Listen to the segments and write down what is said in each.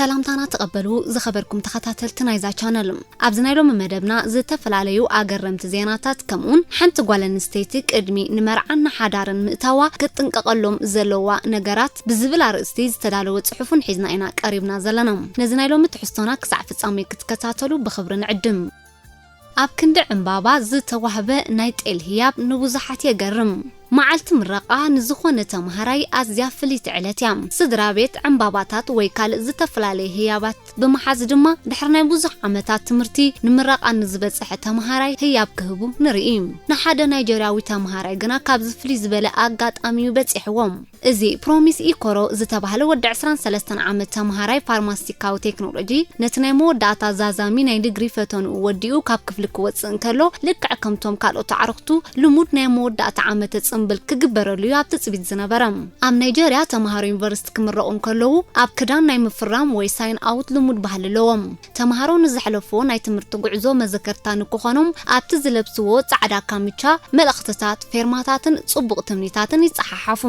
ሰላምታና ተቐበሉ ዝኸበርኩም ተኸታተልቲ ናይዛ ቻነል። ኣብዚ ናይ ሎሚ መደብና ዝተፈላለዩ ኣገረምቲ ዜናታት፣ ከምኡውን ሓንቲ ጓል ኣንስተይቲ ቅድሚ ንመርዓን ንሓዳርን ምእታዋ ክትጥንቀቐሎም ዘለዋ ነገራት ብዝብል ኣርእስቲ ዝተዳለወ ጽሑፍን ሒዝና ኢና ቀሪብና ዘለና። ነዚ ናይ ሎሚ ትሕዝቶና ክሳዕ ፍጻሜ ክትከታተሉ ብኽብሪ ንዕድም። ኣብ ክንዲ ዕምባባ ዝተዋህበ ናይ ጤል ህያብ ንብዙሓት የገርም። መዓልቲ ምረቓ ንዝኾነ ተምሃራይ ኣዝያ ፍልይቲ ዕለት እያ። ስድራ ቤት፣ ዕምባባታት ወይ ካልእ ዝተፈላለየ ህያባት ብምሓዝ ድማ፣ ድሕሪ ናይ ብዙሕ ዓመታት ትምህርቲ ንምረቓ ንዝበጽሐ ተምሃራይ ህያብ ክህቡ ንርኢ። ንሓደ ናይጀርያዊ ተምሃራይ ግና ካብዚ ፍልይ ዝበለ ኣጋጣሚ እዩ በጺሕዎ። እዚ ፕሮሚስ ኢኮሮ ዝተባህለ ወዲ ዕስራን ሰለስተን ዓመት ተምሃራይ ፋርማሲስቲካዊ ቴክኖሎጂ፣ ነቲ ናይ መወዳእታ ዛዛሚ ናይ ዲግሪ ፈተንኡ ወዲኡ ካብ ክፍሊ ክወጽእ እንከሎ፣ ልክዕ ከምቶም ካልኦት ኣዕሩኽቱ ልሙድ ናይ መወዳእታ ዓመተ ጽምብል ክግበረሉ እዩ ኣብ ትጽቢት ዝነበረ። ኣብ ናይጀርያ ተምሃሮ ዩኒቨርሲቲ ክምረቑ እንከለዉ፣ ኣብ ክዳን ናይ ምፍራም ወይ ሳይን ኣውት ልሙድ ባህሊ ኣለዎም። ተምሃሮ ንዘሕለፍዎ ናይ ትምህርቲ ጉዕዞ መዘከርታ ንክኾኖም፣ ኣብቲ ዝለብስዎ ጻዕዳ ካምቻ፣ መልእኽትታት፣ ፌርማታትን ጽቡቕ ትምኒታትን ይጸሓሓፉ።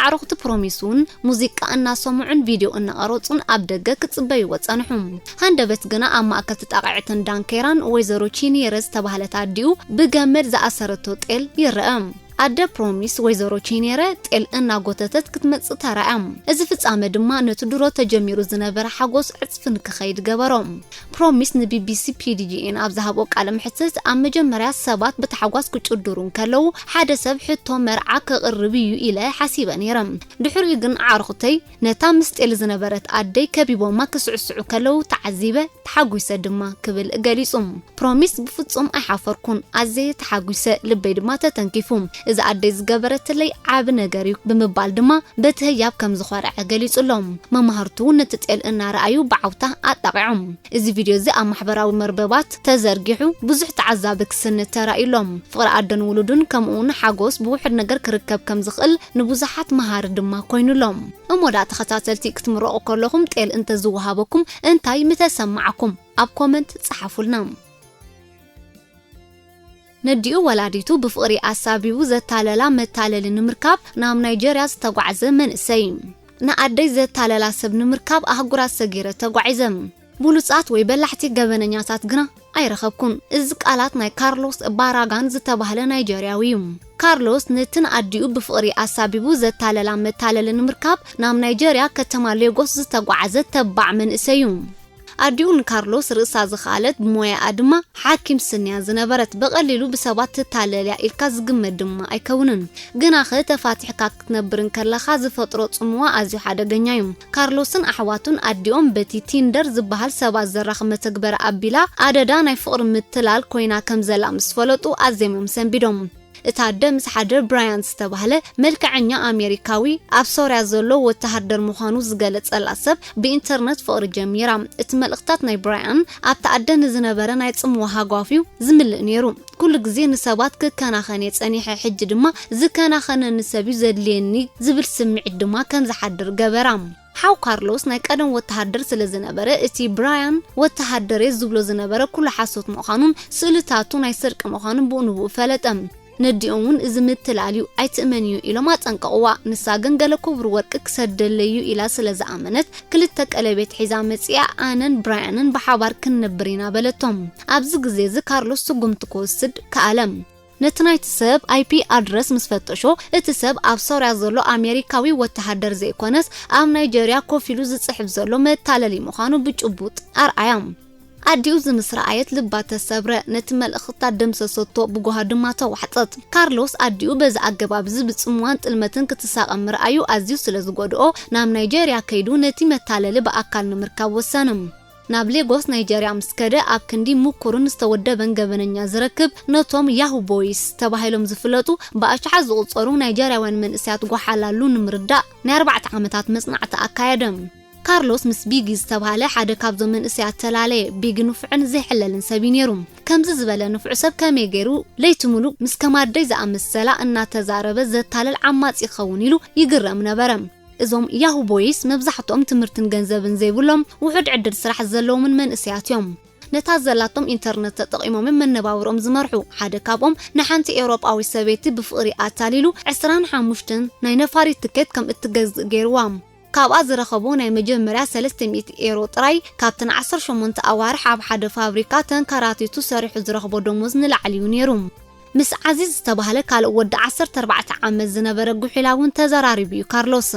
ኣዕሩኽቲ ፕሮሚስ እውን ሙዚቃ እናሰምዑን ቪድዮ እናቐረጹን ኣብ ደገ ክጽበይዎ ጸንሑ። ሃንደበት ግና ኣብ ማእከል ተጣቒዐተን ዳንኬራን ወይዘሮ ቺኒየረ ዝተባህለት ኣዲኡ ብገመድ ዝኣሰረቶ ጤል ይረአ። ኣደ ፕሮሚስ ወይዘሮ ቺኔረ ጤል እናጎተተት ክትመጽእ ተራእያ። እዚ ፍጻመ ድማ ነቲ ድሮ ተጀሚሩ ዝነበረ ሓጎስ ዕጽፊ ንክኸይድ ገበሮ። ፕሮሚስ ንቢቢሲ ፒዲጂኤን ኣብ ዝሃቦ ቃለ መሕትት፣ ኣብ መጀመርያ ሰባት ብታሕጓስ ክጭድሩ እንከለዉ፣ ሓደ ሰብ ሕቶ መርዓ ከቕርብ እዩ ኢለ ሓሲበ ነይረ። ድሕሪኡ ግን ኣዕሩኽተይ ነታ ምስ ጤል ዝነበረት ኣደይ ከቢቦማ ክስዕስዑ ከለዉ ተዓዚበ፣ ተሓጒሰ ድማ ክብል ገሊጹ። ፕሮሚስ ብፍጹም ኣይሓፈርኩን፣ ኣዝየ ተሓጒሰ፣ ልበይ ድማ ተተንኪፉ። እዚ ኣደይ ዝገበረትለይ ዓቢ ነገር እዩ ብምባል ድማ በቲ ህያብ ከም ዝኾርዐ ገሊጹ ኣሎ። መማህርቱ እውን ነቲ ጤል እናረኣዩ ብዓውታ ኣጣቒዖም። እዚ ቪድዮ እዚ ኣብ ማሕበራዊ መርበባት ተዘርጊሑ ብዙሕ ተዓዛቢ ክስንድ ተራእዩ ኣሎ። ፍቕሪ ኣደን ውሉድን ከምኡ እውን ሓጎስ ብውሑድ ነገር ክርከብ ከም ዝኽእል ንብዙሓት መሃሪ ድማ ኮይኑ ኣሎ። እሞ ደኣ ተኸታተልቲ ክትምረቑ ከለኹም ጤል እንተዝወሃበኩም እንታይ ምተሰማዓኩም? ኣብ ኮመንት ጸሓፉልና። ነዲኡ ወላዲቱ ብፍቕሪ ኣሳቢቡ ዘታለላ መታለሊ ንምርካብ ናብ ናይጀርያ ዝተጓዕዘ መንእሰይ። ንኣደይ ዘታለላ ሰብ ንምርካብ ኣህጉራት ሰጊረ ተጓዒዘ። ብሉጻት ወይ በላሕቲ ገበነኛታት ግና ኣይረኸብኩን። እዚ ቃላት ናይ ካርሎስ ባራጋን ዝተባህለ ናይጀርያዊ እዩ። ካርሎስ ነቲ ንኣዲኡ ብፍቕሪ ኣሳቢቡ ዘታለላ መታለሊ ንምርካብ ናብ ናይጀርያ ከተማ ሌጎስ ዝተጓዓዘ ተባዕ መንእሰይ እዩ። ኣዲኡ ንካርሎስ ርእሳ ዝኸኣለት፣ ብሞያኣ ድማ ሓኪም ስንያ ዝነበረት፣ ብቐሊሉ ብሰባት ትታለል እያ ኢልካ ዝግመት ድማ ኣይከውንን። ግናኸ ተፋቲሕካ ክትነብር እንከለኻ ዝፈጥሮ ጽምዋ ኣዝዩ ሓደገኛ እዩ። ካርሎስን ኣሕዋቱን ኣዲኦም በቲ ቲንደር ዝበሃል ሰባት ዘራኽብ መተግበሪ ኣቢላ ኣደዳ ናይ ፍቕሪ ምትላል ኮይና ከም ዘላ ምስ ፈለጡ ኣዜሞም ሰንቢዶም። እታ ኣደ ምስ ሓደ ብራያን ዝተባህለ መልክዐኛ ኣሜሪካዊ ኣብ ሶርያ ዘሎ ወተሃደር ምዃኑ ዝገለጸላ ሰብ ብኢንተርነት ፍቕሪ ጀሚራ። እቲ መልእኽታት ናይ ብራያን ኣብታ ኣደ ንዝነበረ ናይ ጽምዋ ሃጓፍ እዩ ዝምልእ ነይሩ። ኩሉ ግዜ ንሰባት ክከናኸን እየ ጸኒሐ፣ ሕጂ ድማ ዝከናኸነኒ ሰብ እዩ ዘድልየኒ ዝብል ስምዒት ድማ ከም ዝሓድር ገበራ። ሓው ካርሎስ ናይ ቀደም ወተሃደር ስለ ዝነበረ፣ እቲ ብራያን ወተሃደር እየ ዝብሎ ዝነበረ ኩሉ ሓሶት ምዃኑን ስእልታቱ ናይ ስርቂ ምዃኑን ብኡ ንብኡ ፈለጠ። ነዲኦም እውን እዚ ምትላል እዩ፣ ኣይትእመንዮ ኢሎም ኣጸንቀቕዋ። ንሳ ግን ገለ ክቡር ወርቂ ክሰደለይ እዩ ኢላ ስለ ዝኣመነት፣ ክልተ ቀለቤት ሒዛ መጺኣ፣ ኣነን ብራያንን ብሓባር ክንነብር ኢና በለቶም። ኣብዚ ግዜ እዚ ካርሎስ ስጉምቲ ክወስድ ከኣለ። ነቲ ናይቲ ሰብ ኣይፒ ኣድረስ ምስ ፈተሾ፣ እቲ ሰብ ኣብ ሶርያ ዘሎ ኣሜሪካዊ ወተሃደር ዘይኮነስ፣ ኣብ ናይጀርያ ኮፍ ኢሉ ዝጽሕፍ ዘሎ መታለሊ ምዃኑ ብጭቡጥ ኣርኣያ። ኣዲኡ እዚ ምስ ረኣየት ልባ ተሰብረ፣ ነቲ መልእኽታ ደምሰሰቶ፣ ብጓሃ ድማ ተዋሕጠት። ካርሎስ ኣዲኡ በዚ ኣገባብ እዚ ብጽምዋን ጥልመትን ክትሳቐ ምርኣዩ ኣዝዩ ስለ ዝጎድኦ፣ ናብ ናይጀርያ ከይዱ ነቲ መታለሊ ብኣካል ንምርካብ ወሰነ። ናብ ሌጎስ ናይጀርያ ምስ ከደ፣ ኣብ ክንዲ ምኩርን ዝተወደበን ገበነኛ ዝረክብ፣ ነቶም ያሁ ቦይስ ተባሂሎም ዝፍለጡ ብኣሽሓት ዝቑጸሩ ናይጀርያውያን መንእሰያት ጓሓላሉ ንምርዳእ ናይ ኣርባዕተ ዓመታት መጽናዕቲ ኣካየደ። ካርሎስ ምስ ቢጊ ዝተባህለ ሓደ ካብዞም መንእሰያት ተላለየ። ቢጊ ንፉዕን ዘይሕለልን ሰብ እዩ ነይሩ። ከምዚ ዝበለ ንፉዕ ሰብ ከመይ ገይሩ ለይቲ ሙሉእ ምስ ከማደይ ዝኣመሰላ እናተዛረበ ዘታልል ዓማጺ ይኸውን ኢሉ ይግረም ነበረ። እዞም ያሁ ቦይስ መብዛሕትኦም ትምህርትን ገንዘብን ዘይብሎም፣ ውሑድ ዕድል ስራሕ ዘለዎምን መንእሰያት እዮም። ነታ ዘላቶም ኢንተርነት ተጠቒሞም እዮም መነባብሮኦም ዝመርሑ። ሓደ ካብኦም ንሓንቲ ኤውሮጳዊት ሰበይቲ ብፍቕሪ ኣታሊሉ ዕስራን ሓሙሽተን ናይ ነፋሪት ትኬት ከም እትገዝእ ገይርዋ። ካብኣ ዝረኸቦ ናይ መጀመርያ ሰለስተ ሚእቲ ኤሮ ጥራይ ካብተን ዓሰርተ ሸሞንተ ኣዋርሕ ኣብ ሓደ ፋብሪካ ተንከራቲቱ ሰሪሑ ዝረኽቦ ደሞዝ ንላዕሊ እዩ ነይሩ። ምስ ዓዚዝ ዝተባህለ ካልእ ወዲ ዓሰርተ ኣርባዕተ ዓመት ዝነበረ ጉሒላ እውን ተዘራሪቡ እዩ ካርሎስ።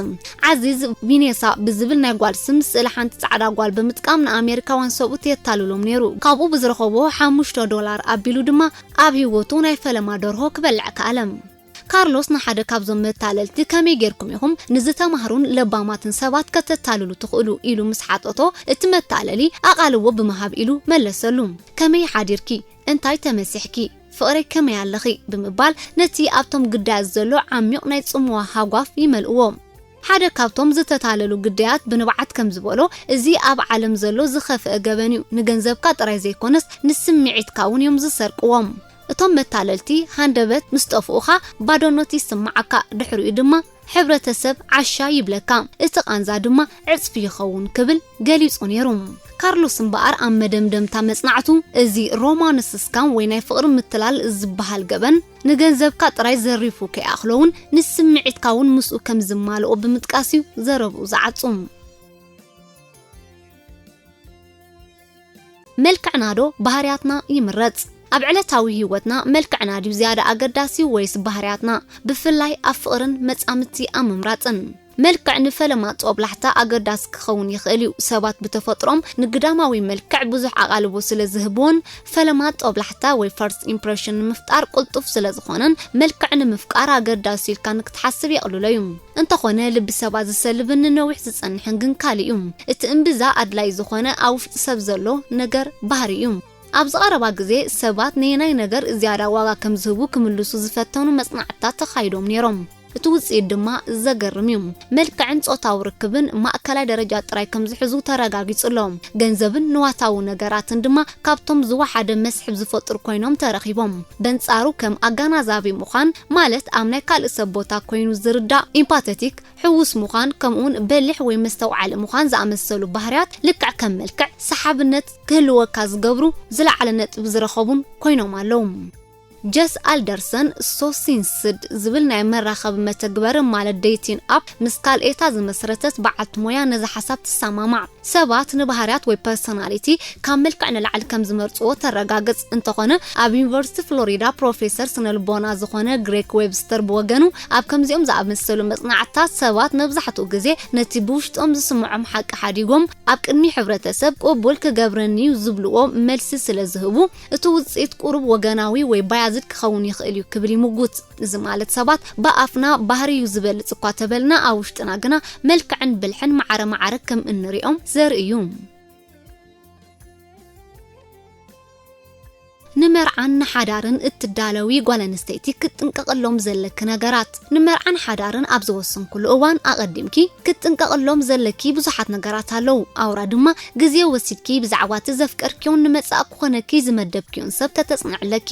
ዓዚዝ ቪኔሳ ብዝብል ናይ ጓል ስም ስእሊ ሓንቲ ጻዕዳ ጓል ብምጥቃም ንኣሜሪካውያን ሰብኡት የታልሎም ነይሩ። ካብኡ ብዝረኸቦ ሓሙሽተ ዶላር ኣቢሉ ድማ ኣብ ህይወቱ ናይ ፈለማ ደርሆ ክበልዕ ከኣለ። ካርሎስ ንሓደ ካብዞም መታለልቲ ከመይ ጌርኩም ኢኹም ንዝተማህሩን ለባማትን ሰባት ከተታልሉ ትኽእሉ ኢሉ ምስ ሓጠቶ፣ እቲ መታለሊ ኣቓልቦ ብምሃብ ኢሉ መለሰሉ። ከመይ ሓዲርኪ? እንታይ ተመሲሕኪ? ፍቕረይ ከመይ ኣለኺ? ብምባል ነቲ ኣብቶም ግዳያት ዘሎ ዓሚቕ ናይ ጽምዋ ሃጓፍ ይመልእዎ። ሓደ ካብቶም ዝተታለሉ ግዳያት ብንብዓት ከም ዝበሎ፣ እዚ ኣብ ዓለም ዘሎ ዝኸፍአ ገበን እዩ፣ ንገንዘብካ ጥራይ ዘይኮነስ ንስምዒትካ እውን እዮም ዝሰርቅዎም። እቶም መታለልቲ ሃንደበት ምስ ጠፍኡኻ ባዶነት ይስምዓካ፣ ድሕሪኡ ድማ ሕብረተሰብ ዓሻ ይብለካ። እቲ ቃንዛ ድማ ዕጽፊ ይኸውን ክብል ገሊጹ ነይሩ። ካርሎስ እምበኣር ኣብ መደምደምታ መጽናዕቱ፣ እዚ ሮማንስ ስካም ወይ ናይ ፍቕሪ ምትላል ዝበሃል ገበን ንገንዘብካ ጥራይ ዘሪፉ ከይኣኽሎ እውን ንስምዒትካ እውን ምስኡ ከም ዝማልኦ ብምጥቃስ እዩ ዘረብኡ ዝዓጹ። መልክዕና ዶ ባህርያትና ይምረጽ? ኣብ ዕለታዊ ህይወትና መልክዕና ድዩ ዝያዳ ኣገዳሲ ወይስ ባህርያትና? ብፍላይ ኣብ ፍቕርን መጻምድቲ ኣብ ምምራጽን። መልክዕ ንፈለማ ጦብላሕታ ኣገዳሲ ክኸውን ይኽእል እዩ። ሰባት ብተፈጥሮም ንግዳማዊ መልክዕ ብዙሕ ኣቓልቦ ስለ ዝህብዎን ፈለማ ጦብላሕታ ወይ ፈርስት ኢምፕረሽን ንምፍጣር ቅልጡፍ ስለ ዝኾነን መልክዕ ንምፍቃር ኣገዳሲ ኢልካ ንክትሓስብ የቕልሎ እዩ። እንተኾነ ልቢ ሰባት ዝሰልብን ንነዊሕ ዝጸንሕን ግን ካልእ እዩ። እቲ እምብዛ ኣድላይ ዝኾነ ኣብ ውሽጢ ሰብ ዘሎ ነገር ባህሪ እዩ። ኣብዚ ቀረባ ግዜ ሰባት ነየናይ ነገር ዝያዳ ዋጋ ከም ዝህቡ ክምልሱ ዝፈተኑ መጽናዕትታት ተኻይዶም ነይሮም። እቲ ውጽኢት ድማ ዘገርም እዩ። መልክዕን ጾታዊ ርክብን ማእከላይ ደረጃ ጥራይ ከም ዝሕዙ ተረጋጊጹ ኣሎ። ገንዘብን ንዋታዊ ነገራትን ድማ ካብቶም ዝወሓደ መስሕብ ዝፈጥሩ ኮይኖም ተረኺቦም። በንጻሩ ከም ኣጋናዛቢ ምዃን፣ ማለት ኣብ ናይ ካልእ ሰብ ቦታ ኮይኑ ዝርዳእ ኢምፓተቲክ፣ ሕዉስ ምዃን፣ ከምኡውን በሊሕ ወይ መስተውዓሊ ምዃን ዝኣመሰሉ ባህርያት ልክዕ ከም መልክዕ፣ ሰሓብነት ክህልወካ ዝገብሩ ዝለዓለ ነጥቢ ዝረኸቡን ኮይኖም ኣለዉ። ጀስ ኣልደርሰን ሶሲንስድ ዝብል ናይ መራኸቢ መተግበሪ ማለት ዴቲን ኣፕ ምስ ካልኤታ ዝመስረተት በዓልቲ ሞያ ነዚ ሓሳብ ትሰማማዕ። ሰባት ንባህርያት ወይ ፐርሶናሊቲ ካብ መልክዕ ንላዕሊ ከም ዝመርጽዎ ተረጋግጽ። እንተኾነ ኣብ ዩኒቨርሲቲ ፍሎሪዳ ፕሮፌሰር ስነልቦና ዝኾነ ግሬክ ዌብስተር ብወገኑ ኣብ ከምዚኦም ዝኣመሰሉ መጽናዕትታት ሰባት መብዛሕትኡ ግዜ ነቲ ብውሽጦም ዝስምዖም ሓቂ ሓዲጎም ኣብ ቅድሚ ሕብረተሰብ ቅቡል ክገብረኒ እዩ ዝብልዎ መልሲ ስለ ዝህቡ እቲ ውጽኢት ቁሩብ ወገናዊ ወይ ባያዝድ ክኸውን ይኽእል እዩ ክብል ይምጉት። እዚ ማለት ሰባት ብኣፍና ባህሪ እዩ ዝበልጽ እኳ ተበልና ኣብ ውሽጥና ግና መልክዕን ብልሕን ማዕረ ማዕረ ከም እንሪኦም ዘርኢ እዩ። ንመርዓን ንሓዳርን እትዳለዊ ጓል ኣንስተይቲ ክትጥንቀቐሎም ዘለኪ ነገራት። ንመርዓን ሓዳርን ኣብ ዝወሰንኩሉ እዋን ኣቐዲምኪ ክትጥንቀቐሎም ዘለኪ ብዙሓት ነገራት ኣለዉ። ኣውራ ድማ ግዜ ወሲድኪ ብዛዕባ እቲ ዘፍቀርክዮን ንመጻኢ ክኾነኪ ዝመደብክዮን ሰብ ከተጽንዒ ኣለኪ።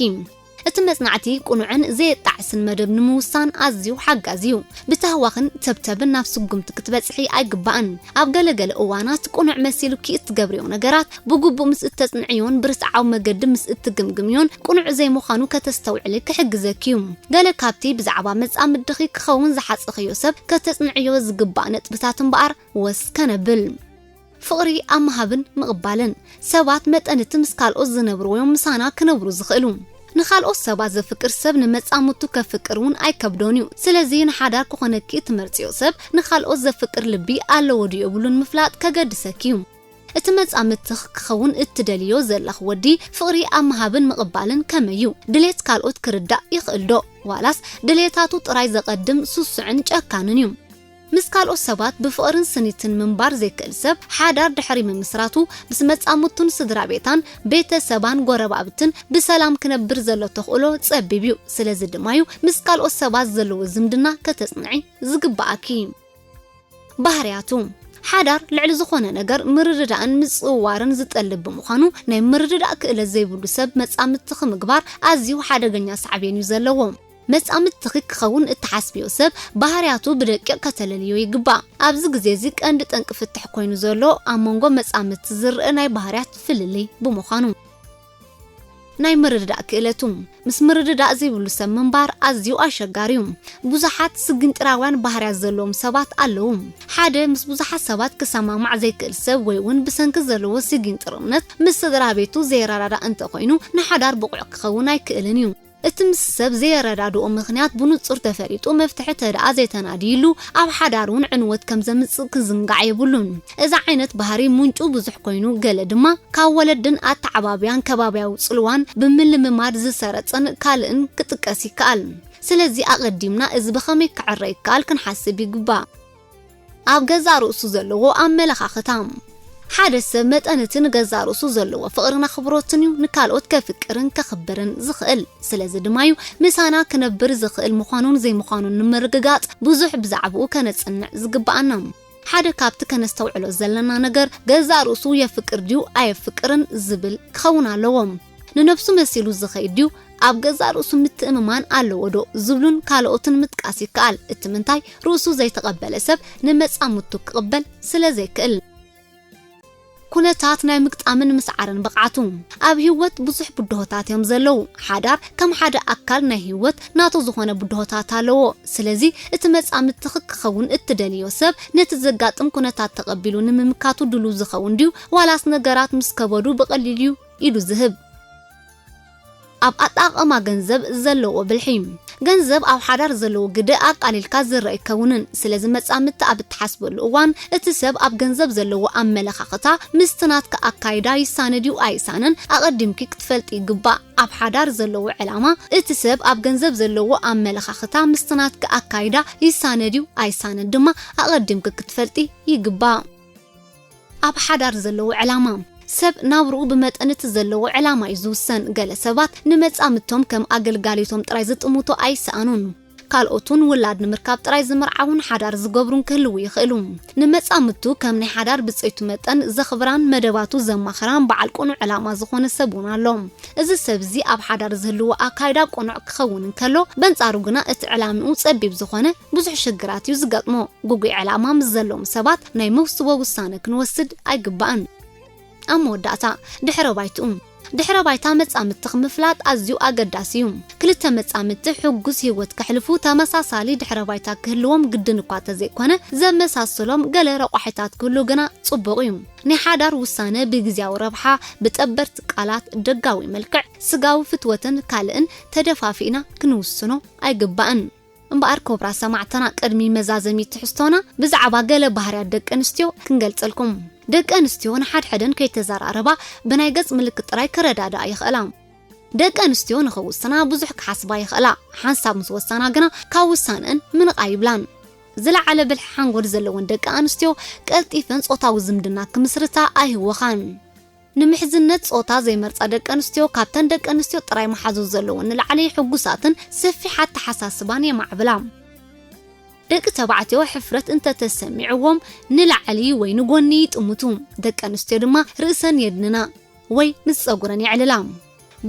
እቲ መጽናዕቲ ቅኑዕን ዘየጣዕስን መደብ ንምውሳን ኣዝዩ ሓጋዚ እዩ። ብታህዋኽን ተብተብን ናብ ስጉምቲ ክትበጽሒ ኣይግባእን። ኣብ ገለገለ እዋናት ቅኑዕ መሲሉኪ እትገብርዮ ነገራት ብግቡእ ምስ እተጽንዕዮን ብርትዓዊ መገዲ ምስ እትግምግምዮን ቅኑዕ ዘይምዃኑ ከተስተውዕሊ ክሕግዘኪ እዩ። ገለ ካብቲ ብዛዕባ መጻምድኺ ክኸውን ዝሓጸኽዮ ሰብ ከተጽንዕዮ ዝግባእ ነጥብታት እምበኣር ወስ ከነብል። ፍቕሪ ኣብ ምሃብን ምቕባልን። ሰባት መጠን እቲ ምስ ካልኦት ዝነብሩ ወይ ምሳና ክነብሩ ዝኽእሉ። ንኻልኦት ሰባት ዘፍቅር ሰብ ንመጻምቱ ከፍቅር እውን ኣይከብዶን እዩ። ስለዚ ንሓዳር ክኾነኪ እትመርጽዮ ሰብ ንኻልኦት ዘፍቅር ልቢ ኣለዎ ድዩ የብሉን ምፍላጥ ከገድሰኪ እዩ። እቲ መጻምትኽ ክኸውን እትደልዮ ዘለኽ ወዲ ፍቕሪ ኣብ ምሃብን ምቕባልን ከመይ እዩ? ድሌት ካልኦት ክርዳእ ይኽእል ዶ? ዋላስ ድሌታቱ ጥራይ ዘቐድም ስሱዕን ጨካንን እዩ? ምስ ካልኦት ሰባት ብፍቕርን ስኒትን ምንባር ዘይክእል ሰብ፣ ሓዳር ድሕሪ ምምስራቱ ምስ መጻምቱን ስድራ ቤታን ቤተሰባን ጎረባብትን ብሰላም ክነብር ዘሎ ተኽእሎ ጸቢብ እዩ። ስለዚ ድማ እዩ ምስ ካልኦት ሰባት ዘለዎ ዝምድና ከተጽንዒ ዝግባኣኪ። ባህርያቱ። ሓዳር ልዕሊ ዝኾነ ነገር ምርድዳእን ምጽውዋርን ዝጠልብ ብምዃኑ፣ ናይ ምርድዳእ ክእለት ዘይብሉ ሰብ መጻምትኺ ምግባር ኣዝዩ ሓደገኛ ሳዕቤን እዩ ዘለዎ። መጻምትኺ ክኸውን እትሓስብዮ ሰብ ባህርያቱ ብደቂቕ ከተለልዮ ይግባእ። ኣብዚ ግዜ እዚ ቀንዲ ጠንቂ ፍትሕ ኮይኑ ዘሎ ኣብ መንጎ መጻምድቲ ዝረአ ናይ ባህርያት ፍልልይ ብምዃኑ። ናይ ምርድዳእ ክእለቱ። ምስ ምርድዳእ ዘይብሉ ሰብ ምንባር ኣዝዩ ኣሸጋሪ እዩ። ብዙሓት ስግንጢራውያን ባህርያት ዘለዎም ሰባት ኣለዉ። ሓደ ምስ ብዙሓት ሰባት ክሰማማዕ ዘይክእል ሰብ ወይ እውን ብሰንኪ ዘለዎ ስግንጢርነት ምስ ስድራ ቤቱ ዘይረዳዳእ እንተኾይኑ ንሓዳር ብቑዕ ክኸውን ኣይክእልን እዩ። እቲ ምስ ሰብ ዘየረዳድኦ ምኽንያት ብንጹር ተፈሊጡ መፍትሒ ተደኣ ዘይተናድይሉ ኣብ ሓዳር እውን ዕንወት ከም ዘምጽእ ክዝንጋዕ የብሉን። እዚ ዓይነት ባህሪ ምንጩ ብዙሕ ኮይኑ ገለ ድማ ካብ ወለድን ኣተዓባብያን ከባብያዊ ጽልዋን ብምልምማድ ዝሰረጸን ካልእን ክጥቀስ ይከኣል። ስለዚ ኣቐዲምና እዚ ብኸመይ ክዕረ ይከኣል ክንሓስብ ይግባእ። ኣብ ገዛእ ርእሱ ዘለዎ ኣመለኻኽታ። ሓደ ሰብ መጠን እቲ ንገዛእ ርእሱ ዘለዎ ፍቕርን ኣኽብሮትን እዩ ንካልኦት ከፍቅርን ከኽብርን ዝኽእል። ስለዚ ድማ እዩ ምሳና ክነብር ዝኽእል ምዃኑን ዘይምዃኑን ንምርግጋጽ ብዙሕ ብዛዕባኡ ከነጽንዕ ዝግብኣና። ሓደ ካብቲ ከነስተውዕሎ ዘለና ነገር ገዛእ ርእሱ የፍቅር ድዩ ኣየፍቅርን ዝብል ክኸውን ኣለዎ። ንነብሱ መሲሉ ዝኸይድ ድዩ ኣብ ገዛእ ርእሱ ምትእምማን ኣለዎ ዶ ዝብሉን ካልኦትን ምጥቃስ ይከኣል። እቲ ምንታይ ርእሱ ዘይተቐበለ ሰብ ንመጻምድቱ ክቕበል ስለ ዘይክእል። ኩነታት ናይ ምግጣምን ምስዓርን ብቕዓቱ። ኣብ ህይወት ብዙሕ ብድሆታት እዮም ዘለዉ። ሓዳር ከም ሓደ ኣካል ናይ ህይወት ናቱ ዝኾነ ብድሆታት ኣለዎ። ስለዚ እቲ መጻምድትኺ ክኸውን እትደልዮ ሰብ ነቲ ዘጋጥም ኩነታት ተቐቢሉ ንምምካቱ ድሉው ዝኸውን ድዩ ዋላስ ነገራት ምስ ከበዱ ብቐሊል እዩ ኢዱ ዝህብ? ኣብ ኣጠቓቕማ ገንዘብ ዘለዎ ብልሒ። ገንዘብ ኣብ ሓዳር ዘለዎ ግደ ኣቃሊልካ ዝረኣ ኣይከውንን። ስለዚ መጻምድቲ ኣብ እትሓስበሉ እዋን እቲ ሰብ ኣብ ገንዘብ ዘለዎ ኣመለኻኽታ ምስቲ ናትካ ኣካይዳ ይሳነ ድዩ ኣይሳነን ኣቐዲምኪ ክትፈልጢ ይግባእ። ኣብ ሓዳር ዘለዎ ዕላማ እቲ ሰብ ኣብ ገንዘብ ዘለዎ ኣመለኻኽታ ምስቲ ናትካ ኣካይዳ ይሳነ ድዩ ኣይሳነን ድማ ኣቐዲምኪ ክትፈልጢ ይግባእ። ኣብ ሓዳር ዘለዎ ዕላማ። ሰብ ናብርኡ ብመጠን እቲ ዘለዎ ዕላማ እዩ ዝውሰን። ገለ ሰባት ንመጻምድቶም ከም ኣገልጋሊቶም ጥራይ ዝጥምቱ ኣይሰኣኑን። ካልኦት እውን ውላድ ንምርካብ ጥራይ ዝምርዓዉን ሓዳር ዝገብሩን ክህልዉ ይኽእሉ። ንመጻምድቱ ከም ናይ ሓዳር ብጸይቱ መጠን ዘኽብራን መደባቱ ዘማኽራን በዓል ቅኑዕ ዕላማ ዝኾነ ሰብ እውን ኣሎ። እዚ ሰብ እዚ ኣብ ሓዳር ዝህልዎ ኣካይዳ ቅኑዕ ክኸውን እንከሎ፣ በንጻሩ ግና እቲ ዕላምኡ ጸቢብ ዝኾነ ብዙሕ ሽግራት እዩ ዝገጥሞ። ግጉይ ዕላማ ምስ ዘለዎም ሰባት ናይ መውስቦ ውሳነ ክንወስድ ኣይግባእን። ኣብ መወዳእታ፣ ድሕረ ባይትኡ። ድሕረ ባይታ መጻምድትኺ ምፍላጥ ኣዝዩ ኣገዳሲ እዩ። ክልተ መጻምድቲ ሕጉስ ህይወት ከሕልፉ ተመሳሳሊ ድሕረ ባይታ ክህልዎም ግድን እኳ ተዘይኮነ፣ ዘመሳስሎም ገለ ረቋሒታት ክህሉ ግና ጽቡቕ እዩ። ናይ ሓዳር ውሳነ ብግዝያዊ ረብሓ፣ ብጠበርቲ ቃላት፣ ደጋዊ መልክዕ፣ ስጋዊ ፍትወትን ካልእን ተደፋፊእና ክንውስኖ ኣይግባእን። እምበኣር ክቡራት ሰማዕትና፣ ቅድሚ መዛዘሚ ትሕዝቶና ብዛዕባ ገለ ባህርያት ደቂ ኣንስትዮ ክንገልጸልኩም። ደቂ ኣንስትዮ ንሓድሕደን ከይተዘራረባ ብናይ ገጽ ምልክት ጥራይ ክረዳድኣ ይኽእላ። ደቂ ኣንስትዮ ንኽውስና ብዙሕ ክሓስባ ይኽእላ። ሓንሳብ ምስ ወሰና ግና ካብ ውሳነአን ምንቕ ኣይብላን። ዝለዓለ ብልሒ ሓንጎል ዘለወን ደቂ ኣንስትዮ ቀልጢፈን ጾታዊ ዝምድና ክምስርታ ኣይህወኻን። ንምሕዝነት ጾታ ዘይመርጻ ደቂ ኣንስትዮ ካብተን ደቂ ኣንስትዮ ጥራይ መሓዙት ዘለወን ንላዕሊ ሕጉሳትን ሰፊሕ ኣተሓሳስባን የማዕብላ። ደቂ ተባዕትዮ ሕፍረት እንተተሰሚዕዎም ንላዕሊ ወይ ንጎኒ ይጥምቱ። ደቂ ኣንስትዮ ድማ ርእሰን የድንና ወይ ምስ ጸጉረን የዕልላ።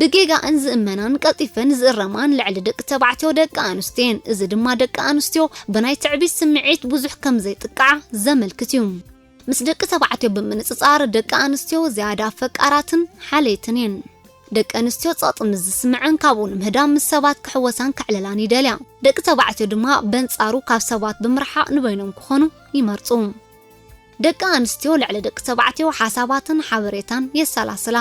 ብጌጋኣን ዝእመናን ቀልጢፈን ዝእረማን ልዕሊ ደቂ ተባዕትዮ ደቂ ኣንስትዮ እየን። እዚ ድማ ደቂ ኣንስትዮ ብናይ ትዕቢት ስምዒት ብዙሕ ከም ዘይጥቅዓ ዘመልክት እዩ። ምስ ደቂ ተባዕትዮ ብምንጽጻር ደቂ ኣንስትዮ ዝያዳ ፈቃራትን ሓለይትን እየን። ደቂ ኣንስትዮ ጸቕጢ ምስ ዝስምዐን ካብኡ ንምህዳም ምስ ሰባት ክሕወሳን ከዕልላን ይደልያ። ደቂ ተባዕትዮ ድማ በንጻሩ ካብ ሰባት ብምርሓቕ ንበይኖም ክኾኑ ይመርጹ። ደቂ ኣንስትዮ ልዕሊ ደቂ ተባዕትዮ ሓሳባትን ሓበሬታን የሰላስላ።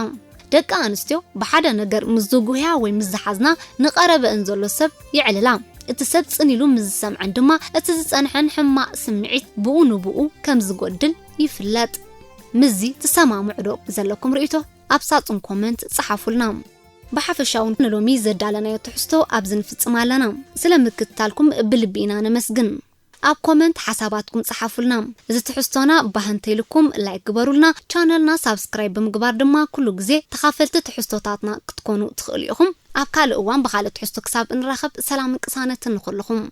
ደቂ ኣንስትዮ ብሓደ ነገር ምስ ዝጉህያ ወይ ምስ ዝሓዝና ንቐረበእን ዘሎ ሰብ የዕልላ። እቲ ሰብ ጽን ኢሉ ምስ ዝሰምዐን ድማ እቲ ዝጸንሐን ሕማቕ ስምዒት ብኡ ንብኡ ከም ዝጎድል ይፍለጥ። ምስዚ ትሰማምዑ ዶ? ዘለኩም ርእይቶ ኣብ ሳጹን ኮመንት ጸሓፉልና። ብሓፈሻ እውን ንሎሚ ዘዳለናዮ ትሕዝቶ ኣብዚ ንፍጽም ኣለና። ስለ ምክትታልኩም ብልቢ ኢና ነመስግን። ኣብ ኮመንት ሓሳባትኩም ጸሓፉልና። እዚ ትሕዝቶና ባህ እንተኢልኩም ላይክ ግበሩልና፣ ቻነልና ሳብስክራይብ ብምግባር ድማ ኩሉ ግዜ ተኻፈልቲ ትሕዝቶታትና ክትኮኑ ትኽእሉ ኢኹም። ኣብ ካልእ እዋን ብኻልእ ትሕዝቶ ክሳብ እንራኸብ ሰላምን ቅሳነትን ንኹልኹም።